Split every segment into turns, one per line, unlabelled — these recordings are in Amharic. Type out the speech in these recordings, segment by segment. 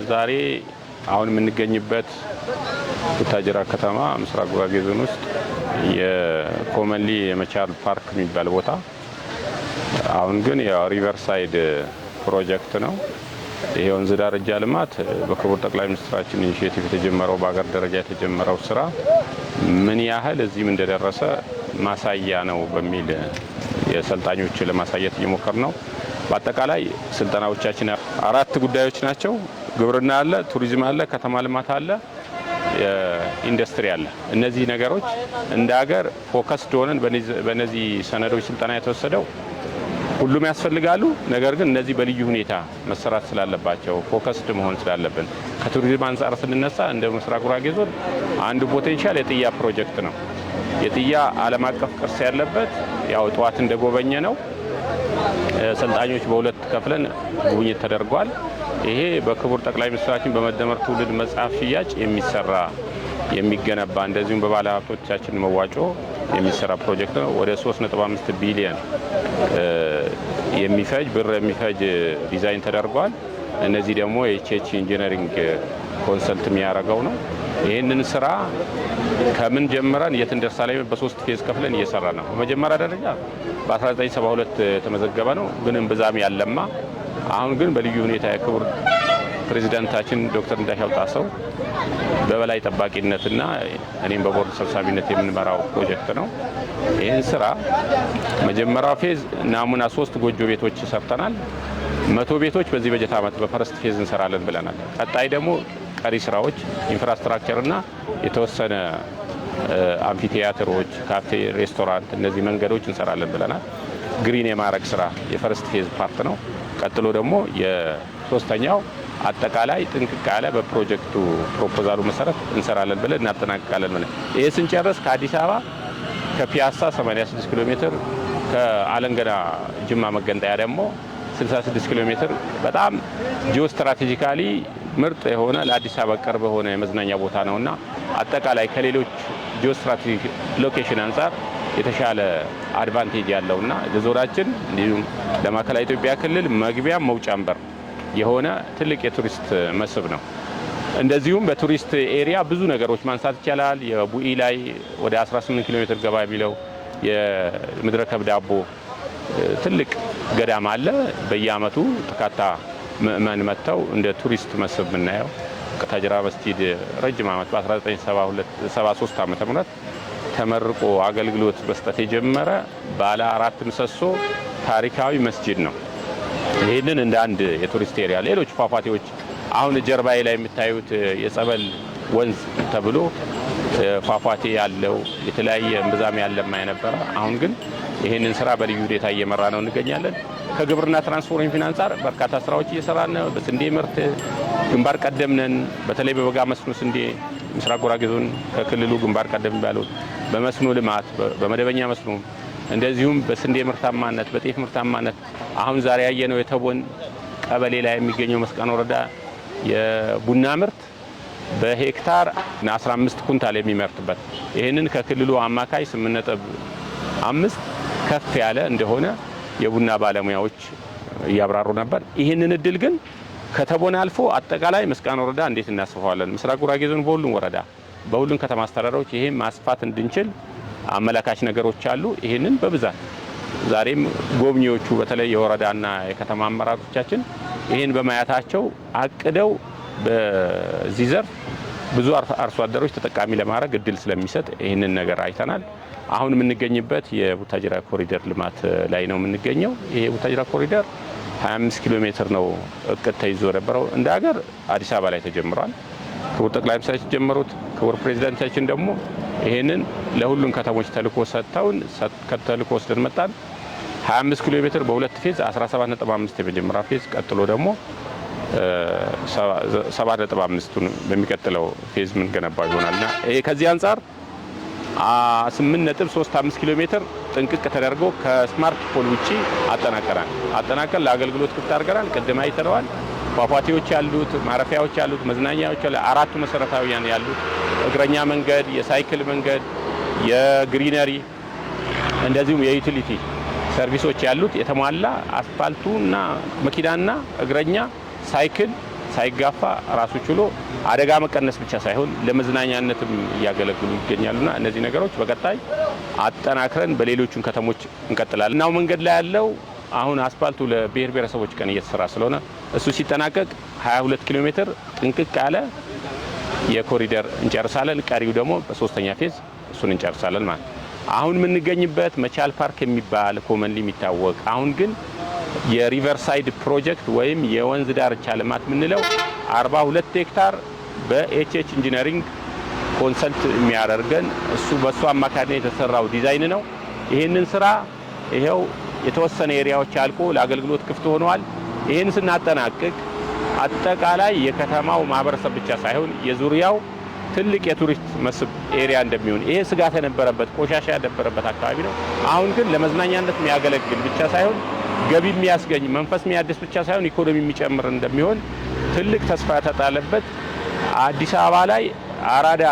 ዛሬ አሁን የምንገኝበት ቡታጅራ ከተማ ምስራቅ ጉራጌ ዞን ውስጥ የ commonly የመቻል ፓርክ የሚባል ቦታ፣ አሁን ግን ያው riverside ፕሮጀክት ነው። ይሄ ወንዝ ዳርቻ ልማት በክቡር ጠቅላይ ሚኒስትራችን initiative የተጀመረው፣ በሀገር ደረጃ የተጀመረው ስራ ምን ያህል እዚህም እንደደረሰ ማሳያ ነው በሚል የሰልጣኞች ለማሳየት እየሞከርን ነው። በአጠቃላይ ስልጠናዎቻችን አራት ጉዳዮች ናቸው። ግብርና አለ፣ ቱሪዝም አለ፣ ከተማ ልማት አለ፣ ኢንዱስትሪ አለ። እነዚህ ነገሮች እንደ ሀገር focused ሆነን በእነዚህ ሰነዶች ስልጠና የተወሰደው ሁሉም ያስፈልጋሉ። ነገር ግን እነዚህ በልዩ ሁኔታ መሰራት ስላለባቸው focused መሆን ስላለብን፣ ከቱሪዝም አንጻር ስንነሳ እንደ ምስራቅ ጉራጌ ዞን አንዱ potential የጥያ ፕሮጀክት ነው። የጥያ ዓለም አቀፍ ቅርስ ያለበት፣ ያው ጠዋት እንደጎበኘነው ሰልጣኞች በሁለት ከፍለን ጉብኝት ተደርጓል። ይሄ በክቡር ጠቅላይ ሚኒስትራችን በመደመር ትውልድ መጽሐፍ ሽያጭ የሚሰራ፣ የሚገነባ፣ እንደዚሁም በባለ ሀብቶቻችን መዋጮ የሚሰራ ፕሮጀክት ነው። ወደ 3.5 ቢሊየን የሚፈጅ ብር የሚፈጅ ዲዛይን ተደርጓል። እነዚህ ደግሞ የ HH Engineering consult የሚያደርገው ነው። ይህንን ስራ ከምን ጀምረን የት እንደርሳለን በሶስት phase ከፍለን እየሰራን ነው። በመጀመሪያ ደረጃ በ1972 የተመዘገበ ነው፣ ግን እምብዛም ያለማ፣ አሁን ግን በልዩ ሁኔታ የክቡር ፕሬዚዳንታችን ዶክተር እንዳሻው ጣሰው በበላይ ጠባቂነትና እኔም በቦርድ ሰብሳቢነት የምንመራው ፕሮጀክት ነው። ይህን ስራ መጀመሪያው phase ናሙና ሶስት ጎጆ ቤቶች ሰርተናል። 100 ቤቶች በዚህ በጀት ዓመት በ first phase እንሰራለን ብለናል። ቀጣይ ደግሞ ቀሪ ስራዎች infrastructure ና የተወሰነ amphitheater ኦች፣ ካፌ፣ ሬስቶራንት፣ እነዚህ መንገዶች እንሰራለን ብለናል። Green የማድረግ ስራ የ first phase part ነው። ቀጥሎ ደግሞ የሶስተኛው አጠቃላይ ጥንቅቅ ያለ በፕሮጀክቱ proposal ኡ መሰረት እንሰራለን ብለን እናጠናቅቃለን ብለን፣ ይህ ስንጨርስ ከአዲስ አበባ ከፒያሳ 86 ኪሎ ሜትር፣ ከአለንገና ጅማ መገንጠያ ደግሞ 66 ኪሎ ሜትር በጣም geostrategically ምርጥ የሆነ፣ ለአዲስ አበባ ቅርብ የሆነ የመዝናኛ ቦታ ነውና አጠቃላይ ከሌሎች geostrategic location አንጻር የተሻለ advantage ያለውና ለዞናችን እንዲሁም ለማዕከላዊ ኢትዮጵያ ክልል መግቢያም መውጫም በር የሆነ ትልቅ የቱሪስት መስህብ ነው። እንደዚሁም በቱሪስት area ብዙ ነገሮች ማንሳት ይቻላል። የቡኢ ላይ ወደ 18 ኪሎ ሜትር ገባ የሚለው የምድረ ከብድ አቦ ትልቅ ገዳም አለ። በየአመቱ በርካታ ምእመን መጥተው እንደ ቱሪስት መስህብ የምናየው ቡታጅራ መስጂድ ረጅም ዓመት በ1973 ዓ.ም. ተመርቆ አገልግሎት መስጠት የጀመረ ባለ አራት ምሰሶ ታሪካዊ መስጂድ ነው። ይህንን እንደ አንድ የቱሪስት area፣ ሌሎች ፏፏቴዎች፣ አሁን ጀርባዬ ላይ የምታዩት የጸበል ወንዝ ተብሎ ፏፏቴ ያለው የተለያየ እምብዛም ያለማ የነበረ፣ አሁን ግን ይህንን ስራ በልዩ ሁኔታ እየመራን ነው እንገኛለን። ከግብርና transformation አንጻር በርካታ ስራዎች እየሰራን ነው። በስንዴ ምርት ግንባር ቀደም ነን። በተለይ በበጋ መስኖ ስንዴ ምስራቅ ጉራጌ ዞን ከክልሉ ግንባር ቀደም የሚባሉት፣ በመስኖ ልማት፣ በመደበኛ መስኖ፣ እንደዚሁም በስንዴ ምርታማነት፣ በጤፍ ምርታማነት፣ አሁን ዛሬ ያየነው የተቦን ቀበሌ ላይ የሚገኘው መስቃን ወረዳ የቡና ምርት በሄክታር 15 ኩንታል የሚመርትበት፣ ይህንን ከክልሉ አማካይ 8.5 ከፍ ያለ እንደሆነ የቡና ባለሙያዎች እያብራሩ ነበር። ይህንን እድል ግን ከተቦን አልፎ አጠቃላይ መስቃን ወረዳ እንዴት እናስፋዋለን? ምስራቅ ጉራጌ ዞን በሁሉም ወረዳ፣ በሁሉም ከተማ አስተዳደሮች ይሄን ማስፋት እንድንችል አመላካች ነገሮች አሉ። ይህንን በብዛት ዛሬም ጎብኚዎቹ በተለይ የወረዳና የከተማ አመራሮቻችን ይህን በማየታቸው አቅደው በዚህ ዘርፍ ብዙ አርሶ አደሮች ተጠቃሚ ለማድረግ እድል ስለሚሰጥ ይህንን ነገር አይተናል። አሁን የምንገኝበት የቡታጅራ ኮሪደር ልማት ላይ ነው የምንገኘው። ይሄ የቡታጅራ ኮሪደር 25 ኪሎ ሜትር ነው እቅድ ተይዞ የነበረው። እንደ ሀገር አዲስ አበባ ላይ ተጀምሯል። ክቡር ጠቅላይ ሚኒስትራችን ጀመሩት። ክቡር ፕሬዚዳንታችን ደግሞ ይሄንን ለሁሉም ከተሞች ተልእኮ ሰጥተውን ከተልእኮ ወስደን መጣን። 25 ኪሎ ሜትር በሁለት phase፣ 17.5 የመጀመሪያ phase፣ ቀጥሎ ደግሞ 7.5ቱን በሚቀጥለው phase ምንገነባው ይሆናልና ይሄ ከዚህ አንጻር 8.35 ኪሎ ሜትር ጥንቅቅ ተደርጎ ከ smart pole ውጪ አጠናቀናል። አጠናቀን ለአገልግሎት ክፍት አድርገናል። ቅድም አይተነዋል። ፏፏቴዎች ያሉት፣ ማረፊያዎች ያሉት፣ መዝናኛዎች ያሉት፣ አራቱ መሰረታዊያን ያሉት፣ እግረኛ መንገድ፣ የሳይክል መንገድ፣ የ greenery፣ እንደዚሁም የ utility service ኦች ያሉት የተሟላ አስፋልቱና መኪናና እግረኛ ሳይክል ሳይጋፋ ራሱ ችሎ አደጋ መቀነስ ብቻ ሳይሆን ለመዝናኛነትም እያገለግሉ ይገኛሉና እነዚህ ነገሮች በቀጣይ አጠናክረን በሌሎቹን ከተሞች እንቀጥላለን። እናው መንገድ ላይ ያለው አሁን አስፓልቱ ለብሔር ብሔረሰቦች ቀን እየተሰራ ስለሆነ እሱ ሲጠናቀቅ 22 ኪሎ ሜትር ጥንቅቅ ያለ የኮሪደር እንጨርሳለን። ቀሪው ደግሞ በሶስተኛ phase እሱን እንጨርሳለን ማለት ነው። አሁን የምንገኝበት መቻል ፓርክ የሚባል commonly የሚታወቅ፣ አሁን ግን የ riverside ፕሮጀክት ወይም የወንዝ ዳርቻ ልማት የምንለው 42 ሄክታር በ HH Engineering consult የሚያደርገን እሱ በእሱ አማካሪነት የተሰራው ዲዛይን ነው። ይህንን ስራ ይሄው የተወሰነ area ዎች አልቆ ለአገልግሎት ክፍት ሆነዋል። ይህን ስናጠናቅቅ አጠቃላይ የከተማው ማህበረሰብ ብቻ ሳይሆን የዙሪያው ትልቅ የቱሪስት መስህብ area እንደሚሆን፣ ይሄ ስጋት የነበረበት፣ ቆሻሻ የነበረበት አካባቢ ነው። አሁን ግን ለመዝናኛነት የሚያገለግል ብቻ ሳይሆን፣ ገቢ የሚያስገኝ፣ መንፈስ የሚያድስ ብቻ ሳይሆን ኢኮኖሚ የሚጨምር እንደሚሆን ትልቅ ተስፋ የተጣለበት፣ አዲስ አበባ ላይ አራዳ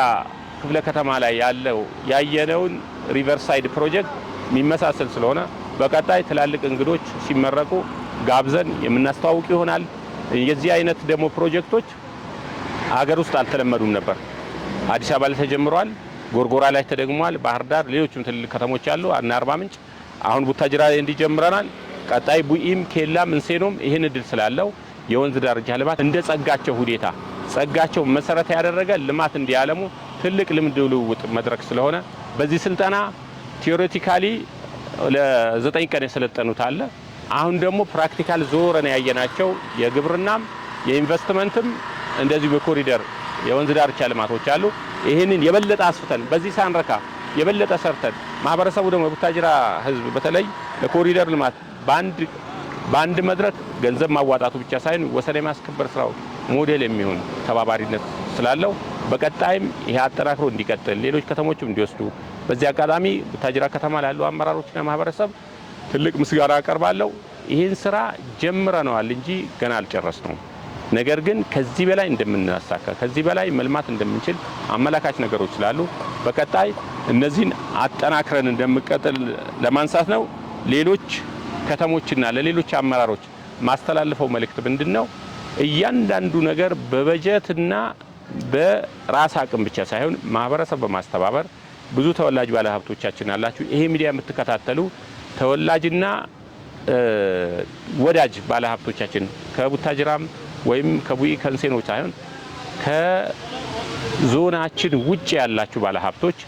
ክፍለ ከተማ ላይ ያለው ያየነውን riverside ፕሮጀክት የሚመሳሰል ስለሆነ በቀጣይ ትላልቅ እንግዶች ሲመረቁ ጋብዘን የምናስተዋውቅ ይሆናል። የዚህ አይነት ደግሞ ፕሮጀክቶች አገር ውስጥ አልተለመዱም ነበር። አዲስ አበባ ላይ ተጀምሯል። ጎርጎራ ላይ ተደግሟል። ባህር ዳር፣ ሌሎችም ትልልቅ ከተሞች አሉ እና አርባ ምንጭ፣ አሁን ቡታጅራ ላይ እንዲጀምረናል። ቀጣይ ቡኢም፣ ኬላም፣ እንሴኖም ይህን እድል ስላለው የወንዝ ዳርቻ ልማት እንደ ጸጋቸው ሁኔታ ጸጋቸው መሰረት ያደረገ ልማት እንዲያለሙ ትልቅ ልምድ ልውውጥ መድረክ ስለሆነ በዚህ ስልጠና theoretically ለ9 ቀን የሰለጠኑት አለ። አሁን ደግሞ practical ዞረን ያየናቸው የግብርናም የኢንቨስትመንትም እንደዚሁ በኮሪደር የወንዝ ዳርቻ ልማቶች አሉ። ይህንን የበለጠ አስፍተን፣ በዚህ ሳንረካ የበለጠ ሰርተን፣ ማህበረሰቡ ደግሞ የቡታጅራ ሕዝብ በተለይ ለኮሪደር ልማት በአንድ መድረክ ገንዘብ ማዋጣቱ ብቻ ሳይሆን ወሰን የማስከበር ስራው ሞዴል የሚሆን ተባባሪነት ስላለው በቀጣይም ይሄ አጠናክሮ እንዲቀጥል፣ ሌሎች ከተሞችም እንዲወስዱ በዚህ አጋጣሚ ቡታጅራ ከተማ ላሉ አመራሮችና ማህበረሰብ ትልቅ ምስጋና አቀርባለሁ። ይህን ስራ ጀምረነዋል እንጂ ገና አልጨረስነውም። ነገር ግን ከዚህ በላይ እንደምናሳካ፣ ከዚህ በላይ መልማት እንደምንችል አመላካች ነገሮች ስላሉ በቀጣይ እነዚህን አጠናክረን እንደምንቀጥል ለማንሳት ነው። ሌሎች ከተሞችና ለሌሎች አመራሮች ማስተላልፈው መልእክት ምንድን ነው? እያንዳንዱ ነገር በበጀትና በራስ አቅም ብቻ ሳይሆን ማህበረሰብ በማስተባበር፣ ብዙ ተወላጅ ባለሀብቶቻችን አላችሁ። ይሄ ሚዲያ የምትከታተሉ ተወላጅና ወዳጅ ባለሀብቶቻችን ከቡታጅራም ወይም ከቡኢ ከንሴኖ ሳይሆን ከዞናችን ውጭ ያላችሁ ባለሀብቶች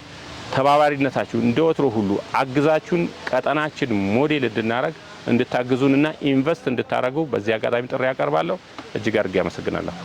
ተባባሪነታችሁ እንደ ወትሮ ሁሉ አግዛችሁን ቀጠናችን ሞዴል እንድናረግ እንድታግዙንና invest እንድታረጉ በዚህ አጋጣሚ ጥሪ ያቀርባለሁ። እጅግ አድርጌ አመሰግናለሁ።